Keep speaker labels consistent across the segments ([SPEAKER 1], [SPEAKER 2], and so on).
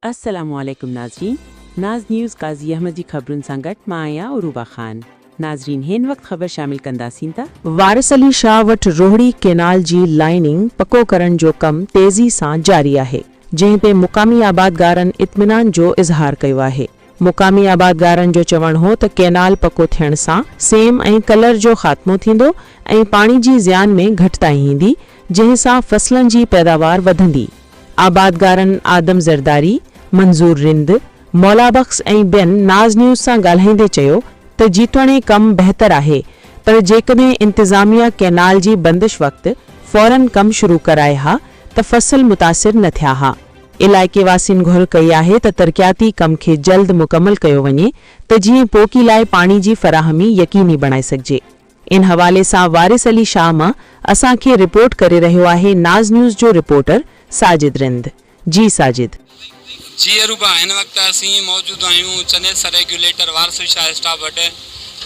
[SPEAKER 1] السلام عليڪم ناظرين ناز نيوز قاضي احمد جي خبرن سان گڏ مان آهيان عروبا خان ناظرين هن وقت خبر شامل ڪنداسين ته.
[SPEAKER 2] وارث علي شاهه وٽ روهڙي ڪينال جي لائننگ پڪو ڪرڻ جو ڪم تيزي سان جاري آهي، جنهن تي مقامي آبادگارن اطمينان جو اظهار ڪيو آهي. مقامي آبادگارن جو چوڻ هو ته ڪينال پڪو ٿيڻ سان سيم ۽ ڪلر جو خاتمو ٿيندو ۽ پاڻي جي زيان ۾ گهٽتائي ايندي، جنهن سان فصلن جي پيداوار وڌندي. آبادگارن آدم زرداري، منظور رند، مولابخش ۽ ٻين ناز نيوز سان ڳالهائيندي چيو ته جيتوڻيڪ ڪم بهتر آهي پر جيڪڏهن انتظاميا ڪئنال جي بندش وقت فورن ڪم شروع ڪرائي ها ته فصل متاثر نه ٿيا ها. علائقي واسين گهر ڪئي آهي ته ترقياتي ڪم کي جلد مڪمل ڪيو وڃي ته جيئن پوکي لاء پاڻي جي فراهمي يقيني بڻائي سگهجي. ان حوالي سان وارث علي شاهه مان اسان کي رپورٽ ڪري رهيو آهي ناز نيوز جو رپورٽر ساجد رند. جي ساجد.
[SPEAKER 3] جي اروبا هن وقت اسين موجود آهيون چنيسر ريگيوليٽر وارث شاهه اسٽاپ وٽ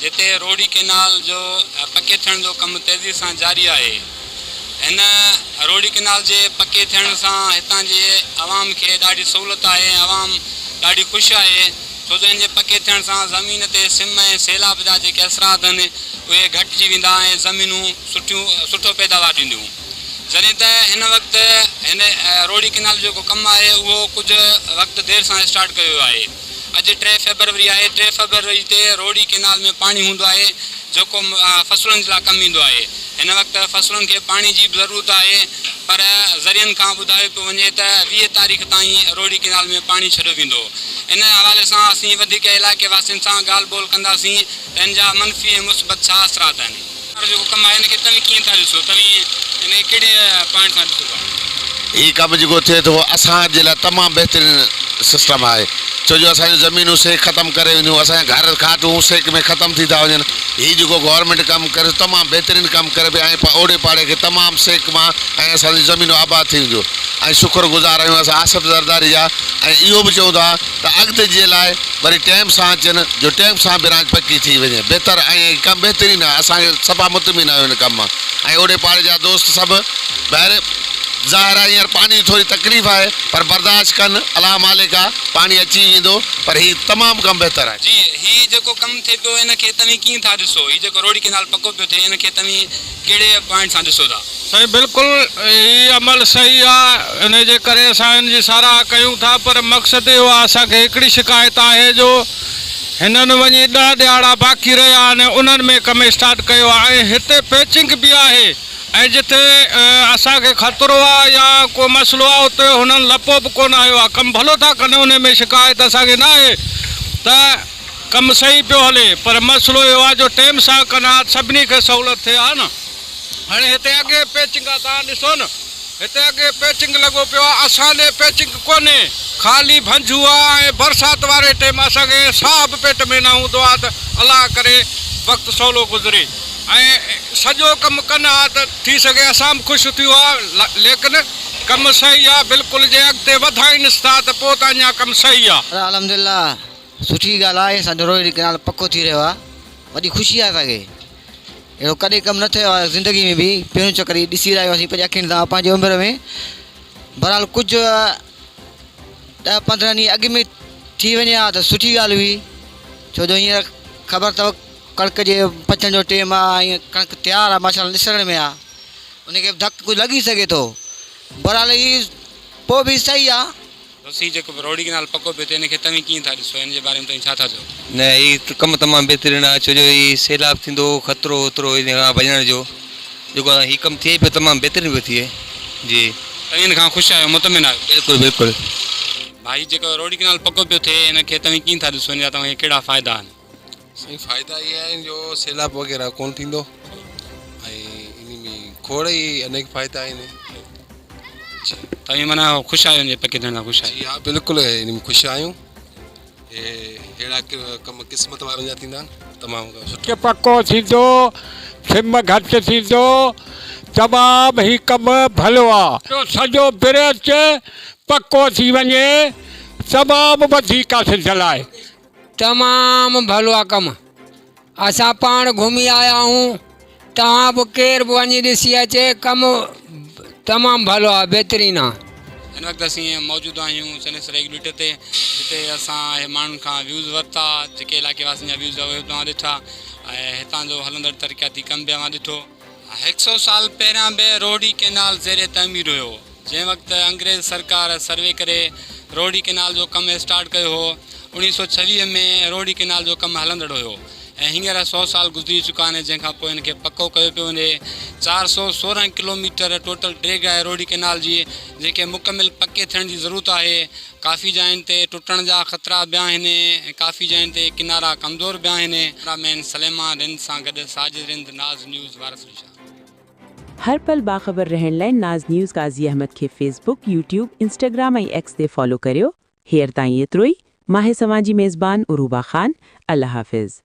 [SPEAKER 3] جتي روهڙي ڪينال جو پڪي ٿيڻ جو ڪم تيزي سان جاري آهي هن روهڙي ڪينال جي پڪي ٿيڻ سان هتان جي عوام کي ڏاڍي سهولت آهي ۽ عوام ڏاڍي خوش آهي ڇو جو ان جي پڪي ٿيڻ سان زمين تي سم ۽ سيلاب جا جيڪي اثرات آهن اهي گهٽجي ويندا ۽ زمينون سٺيون سٺو پيداوار ڏينديون جڏهن ته هن وقت هن روهڙي ڪينال جو جيڪو ڪم آهي اهو ڪجهه وقت دير سان اسٽارٽ ڪيو ويو آهي اڄ ٽي فيبروري آهي ٽي فيبروري تي روهڙي ڪينال ۾ پاڻي هوندو آهي جيڪو فصلن جي لاء ڪم ايندو آهي هن وقت فصلن کي پاڻي جي به ضرورت آهي پر ذريعن کان ٻڌايو پيو وڃي ته 20 تاريخ تائين روهڙي ڪينال ۾ پاڻي ڇڏيو ويندو. ان حوالي سان اسين وڌيڪ علائقي واسين سان ڳالهه ٻولهه ڪنداسين ته ان جا منفي ۽ مثبت ڇا اثرات آهن. وارو جيڪو ڪم آهي ان کي توهين ڪيئن ٿا ڏسو؟ توهين ان کي ڪهڙي پوائنٽ سان ڏسو ٿا؟
[SPEAKER 4] هي ڪم جيڪو ٿئي ٿو اسان جي لاء تمام بهترين سسٽم آهي ڇو جو اسان جون زمينون سيڪ ختم ڪري وينديون اسان جا گهر کاٽون سيڪ ۾ ختم ٿي ٿا وڃن هي جيڪو گورنمينٽ ڪم ڪري ٿو تمام بهترين ڪم ڪري پئي ۽ اوڙي پاڙي کي تمام سيڪ مان ۽ اسان جون زمينون آباد ٿي وينديون ۽ شڪر گذار آهيون اسان آصف زرداري جا ۽ اهو به چئون ٿا ته اڳتي جي لاء وري ٽيم سان اچن جو ٽيم سان برانچ پڪي ٿي وڃي بهتر ۽ هي ڪم بهترين آهي اسان کي صفا مطمئن آهيون هن ڪم مان ۽ اوڙي پاڙي جا دوست سڀ ڀائر ظاهر آهي هينئر پاڻي جي ٿوري تڪليف آهي پر برداشت ڪن الله مالڪ آ پاڻي اچي ويندو پر هي تمام ڪم بهتر آهي.
[SPEAKER 3] جي هي جيڪو ڪم ٿئي پيو ان کي توهين ڪيئن ٿا ڏسو هي جيڪو روهڙي ڪينال پڪو پيو ٿئي ان کي توهين ڪهڙي پوائنٽ سان ڏسو ٿا.
[SPEAKER 5] سائين بلڪل هي عمل صحيح آ انهي جي ڪري اسان ان جي ساراهه ڪيون ٿا پر مقصد اهو آ اسان کي هڪڙي شڪايت آهي جو هنن وڃي ڏهه ڏهاڙا باقي رهيا آهن انهن ۾ ڪم اسٽارٽ ڪيو آ ۽ هتي پيچنگ به آهي ۽ جتي اسان کي خطرو آ يا ڪو مسئلو آ اتي هنن لپو به ڪونه هنيو آ ڪم ڀلو ٿا ڪن انهي ۾ شڪايت اسان کي ناهي ته ڪم صحيح پيو هلي پر مسئلو اهو آ جو ٽيم سان ڪن ها ته سڀني کي سهولت ٿئي ها نه. هاڻي هتي اڳي پيچنگ آ توهان ڏسو نه هتي اڳي پيچنگ لڳو پيو آ اسان ڏي پيچنگ ڪونهي خالي ڀنجهو آ ۽ برسات واري ٽيم اسان کي ساهه به پيٽ ۾ نه هوندو آ ته الله ڪري وقت سولو گذري ۽ سڄو ڪم ڪن ها ته ٿي سگهي اسان به خوش ٿيون ها ليڪن ڪم صحيح آ بلڪل جي اڳتي وڌائينس ٿا ته پوء ته اڃا ڪم صحيح آ.
[SPEAKER 6] الحمدلله سٺي ڳالهه آهي اسان جو روهڙي ڪئنال پڪو ٿي رهيو آهي وڏي خوشي آهي اسان کي اهڙو ڪڏهن ڪم نه ٿيو آهي زندگي ۾ به پهريون چڪر هي ڏسي رهيا آهيون اسين پنهنجي اکين سان پنهنجي عمر ۾ بهرحال ڪجهه ڏهه پندرهن ڏينهن اڳ ۾ ٿي وڃي ها ته سٺي ڳالهه هئي ڇو جو هينئر خبر اٿو ڪڻڪ جي پچڻ جو ٽيم آهي ۽ ڪڻڪ تيار آهي ماشاء الله ڏسڻ ۾ آهي ان کي به ڌڪ ڪجهه لڳي سگهي ٿو بهرحال هي پوء به صحيح آهي.
[SPEAKER 3] بس هي جيڪو روهڙي ڪئنال پڪو پيو ٿئي ان کي توهين ڪيئن ٿا ڏسو ان جي باري ۾ توهين ڇا ٿا چئو؟
[SPEAKER 7] نه هي ڪم تمام بهترين آهي ڇو جو هي سيلاب ٿيندو هو خطرو هو اوترو ان کان ڀڄڻ جو جيڪو هي ڪم ٿئي پيو تمام بهترين پيو ٿئي جي.
[SPEAKER 3] توهين ان کان خوش آهيو مطمئن آهيو؟
[SPEAKER 7] بلڪل بلڪل.
[SPEAKER 3] ڀائي جيڪو روهڙي ڪئنال پڪو پيو ٿئي ان کي توهين ڪيئن ٿا ڏسو ان جا توهان کي ڪهڙا فائدا آهن؟
[SPEAKER 8] سائين فائدا اهي آهن جو سيلاب وغيره ڪونه ٿيندو ۽ ان ۾ کوڙ ئي انيڪ فائدا آهن.
[SPEAKER 3] توهين معنيٰ خوش آهيو ان جي پڪي ٿيڻ سان خوش آهيو.
[SPEAKER 8] جي ها بلڪل ان ۾ خوش آهيون اهڙا ڪم قسمت وارن جا ٿيندا آهن تمام سٺو.
[SPEAKER 5] پڪو ٿيندو سم گهٽ ٿيندو تمام هي ڪم ڀلو آ. سڄو بريچ پڪو ٿي وڃي تمام وڌيڪ آ سنڌ لاء.
[SPEAKER 9] تمام ڀلو آ ڪم. اسان پاڻ گهمي آيا آهيون توهان به ڪير به وڃي ڏسي اچي ڪم تمام ڀلو آ بهترين آ.
[SPEAKER 3] هن وقت اسين موجود آهيون چنيسر ريگيوليٽر تي جتي اسان اهي ماڻهن کان ويوز ورتا جيڪي علائقي واسين جا ويوز اهي به توهان ڏٺا ۽ هتان جو هلندڙ ترقياتي ڪم به اوهان ڏٺو. هڪ سئو سال پهريان به روهڙي ڪئنال زير تعمير هيو جنهن وقت انگريز سرڪار سروي ڪري روهڙي ڪئنال جو ڪم اسٽارٽ ڪيو هو 1926 ۾ روهڙي ڪئنال جو ڪم هلندڙ هيو ۽ هينئر سئو سال گذري چڪا آهن جنهن کان پوء ان کي پڪو ڪيو پيو وڃي. 416 ڪلوميٽر ٽوٽل ڊيگهه آهي روهڙي ڪئنال جي جنهن کي مڪمل پڪي ٿيڻ جي ضرورت آهي. ڪافي جاين تي ٽٽڻ جا خطرا به آهن ۽ ڪافي جاين تي ڪنارا ڪمزور به آهن. ڪئميرا مين سليمان رند سان گڏ ساجد رند ناز نيوز وارث علي شاهه.
[SPEAKER 1] هر پل باخبر رهڻ لاء ناز نيوز قاضي احمد کي Facebook, YouTube, Instagram ۽ X تي فالو ڪريو. هينئر تائين ايترو ئي، ماهي سوان جي ميزبان عروبه خان، الله حافظ.